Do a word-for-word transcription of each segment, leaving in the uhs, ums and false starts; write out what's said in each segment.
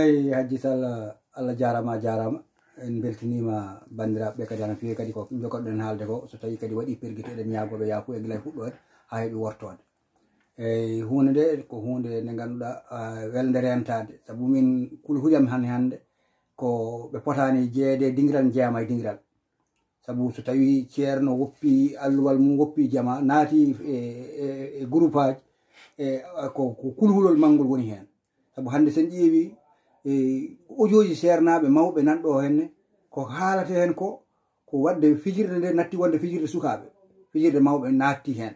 Eyi, Hajji Sall, Allah jaaraama, a jaaraama. En mbeltiniima banndiraaɓe ɓe kadi, hano feewi kadi ko njokkoɗen haalde ko, so tawii kadi waɗii pergite, eɗen ñaagoo ɓe yaafo e gila e fuɗɗoode haa heɓi wortoode. Eyi, huunde nde ko huunde nde ngannduɗaa, ah, welnde reentaade. Sabu min kul hujam hannde hannde ko ɓe potaani jeyeede e dingiral, njeyaama e dingiral. Sabu so tawii ceerno woppi alluwal mum, woppi jama, naati e, e, e groupaaji, e, ko, ko kulhulol manngol woni heen. Sabu hannde so en ƴeewi, e, ko ojooji seernaaɓe mawɓe nan ɗo henne, ko haalata heen ko, ko waɗde fijirde nde natti wonde fijirde sukaaɓe. Fijirde mawɓe naatti heen.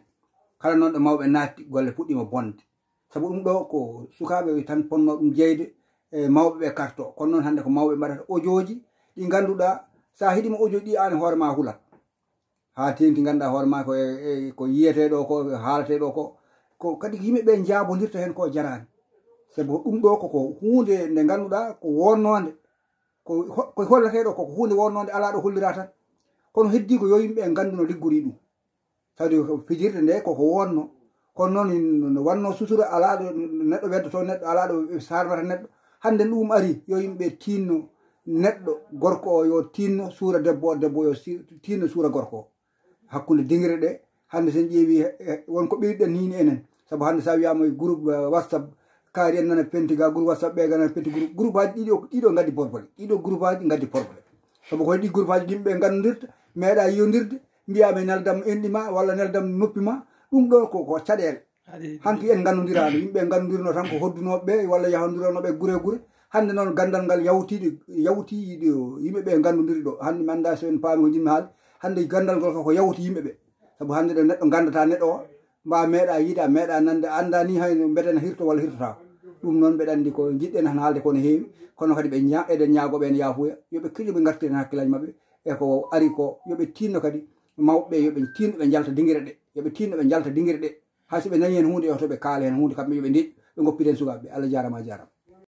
Kala noon ɗo mawɓe naatti, golle puɗɗiima bonde. Sabu ɗum ɗo ko sukaaɓe tan ponnoo ɗum jeyde, e mawɓe ɓe karto. Kono noon hannde ko mawɓe mbaɗata ojooji ɗi ngannduɗaa, so a heɗiima ojooji ɗi, aan e hoore ma hulat. Haa teeŋti ngannduɗaa hoore ma ko e, e, ko yiyetee ɗo ko, haaletee ɗo ko. Ko kadi yimɓe ɓe njaabondirta heen ko jaraani. Sabu ɗum ɗo ko, ko huunde nde ngannduɗaa ko wonnoonde. Ko ho-, ko holletee ɗo ko, ko huunde wonnoonde alaa ɗo holliraa tan. Kono heddii ko yo yimɓe ɓe nganndu no liggori ɗum. Tawde ko fijirde nde koko wonno. Kono noon no wanno sutura, alaa ɗo neɗɗo weddoto neɗɗo, alaa ɗo sarnata neɗɗo. Hannde ɗum ari, yo yimɓe tinno neɗɗo gorko o, yo tinno suura debbo o, debbo yo si-, tinno suura gorko o. Hakkunde dingre ɗe, hannde so en ƴeewi, eh, won ko ɓeyduɗen heen enen. Sabu hannde so a wiyaama e groupe, eh, WhatsApp, kaari en nana penti ga groupe WhatsApp, ɓe ga nana penti groupe. Groupe aji ɗiɗo, ɗiɗo ngaddi borbole. Ɗiɗo groupe aji ngaddi borbole. Sabu ko e ɗi groupe aji yimɓe nganndirta, meeɗa yiyondirde, mbiyaama neldam enɗi ma walla neldam noppi ma. Ɗum ɗo ko, ko caɗeele. Hanki en nganndodirano, yimɓe nganndodirno tan ko hoddunoɓe ɓe walla yahondironoɓe gure e gure. Hannde noon ganndal ngal yawtiiɗo, yawtii ɗo yimɓe ɓe nganndodiri ɗo. Hannde mi anndaa so en paami ko njiɗmi haalde. Hannde ganndal ngal ko yawti yimɓe ɓe. Sabu hannde ɗo neɗɗo nganndata neɗɗo o, mba meeɗa yiide, a meeɗa nande, a anndaa ni hay no mbeten hirto walla hirtotaako. Ɗum noon mbeɗa anndi ko njiɗɗen tan haalde ko no heewi, kono kadi ɓe ña-, eɗen ñaagoo ɓe ene yaafuya, yo ɓe kiijo ɓe ngartiren hakkillaaji maɓɓe, e ko ari ko, yo ɓe tinno kadi mawɓe ɓe, yo ɓe tinno ɓe njalta dingire ɗe, yo ɓe tinno ɓe njalta dingire ɗe. Hay so ɓe nani heen huunde, yo to ɓe kaala heen huunde, kamɓe yo ɓe ndeeƴu, ɓe ngoppira heen sukaaɓe ɓe. Allah jaaraama, a jaaraama.